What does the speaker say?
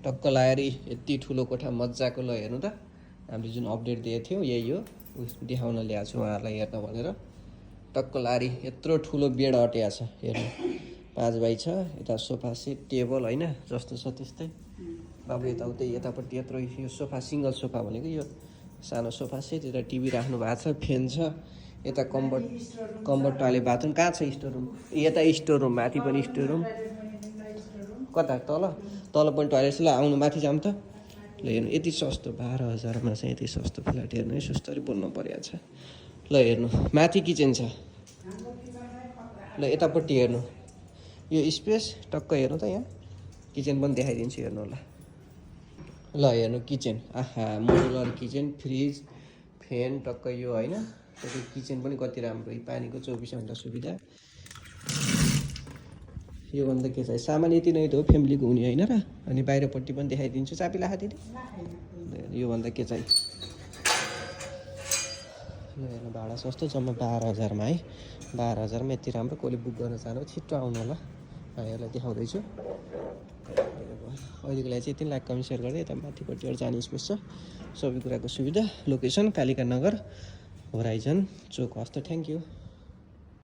टक्क लाएर यति ठुलो कोठा मजाको ल हेर्नु त हामीले जुन अपडेट दिएको थियौँ यही हो देखाउन ल्याएको छु उहाँहरूलाई हेर्न भनेर टक्क लारी यत्रो ठुलो बेड अटेको छ हेर्नु 5 बाई 6 यता सोफा सेट टेबल होइन जस्तो छ त्यस्तै बाबु यताउतै यतापट्टि यत्रो यो सोफा सिङ्गल सोफा भनेको यो सानो सोफा सेट यता टिभी राख्नु भएको छ फ्यान छ यता कम्बर्ट टोयलेट बाथरुम कहाँ छ स्टोर रुम यता स्टोर रुम माथि पनि स्टोर रुम कता तल पनि टोयलेट छ ल आउनु माथि जाऊँ त ल हेर्नु यति सस्तो 12,000 मा चाहिँ यति सस्तो फ्ल्याट हेर्नु है सुस्तरी बोल्नु परेको छ ल हेर्नु माथि किचन छ ल यतापट्टि हेर्नु यो स्पेस टक्क हेर्नु त यहाँ किचन पनि देखाइदिन्छु हेर्नु ल हेर्नु किचन आहा मोडुलर किचन फ्रिज फ्यान टक्क यो होइन त्यो किचन पनि कति राम्रो पानीको 24 घण्टा सुविधा यो भन्दा के छ सामान यति नै त हो फ्यामिलीको हुने होइन र अनि बाहिरपट्टि पनि देखाइदिन्छु चाबी लाखा दिदी यो भन्दा के चाहिँ ल हेर्नु भाडा सस्तो जम्मा 12,000 मा है 12,000 मा यति राम्रो कसले बुक गर्न चाहनु छिट्टो आउनु होला भाइहरूलाई देखाउँदैछु अहिलेको लागि चाहिँ यति लाइक कमेन्ट सेयर गर्दै यता माथिपट्टि अरू जाने स्पेस छ सबै कुराको सुविधा लोकेसन कालिका नगर होराइजन चोक हस्त थ्याङ्क यू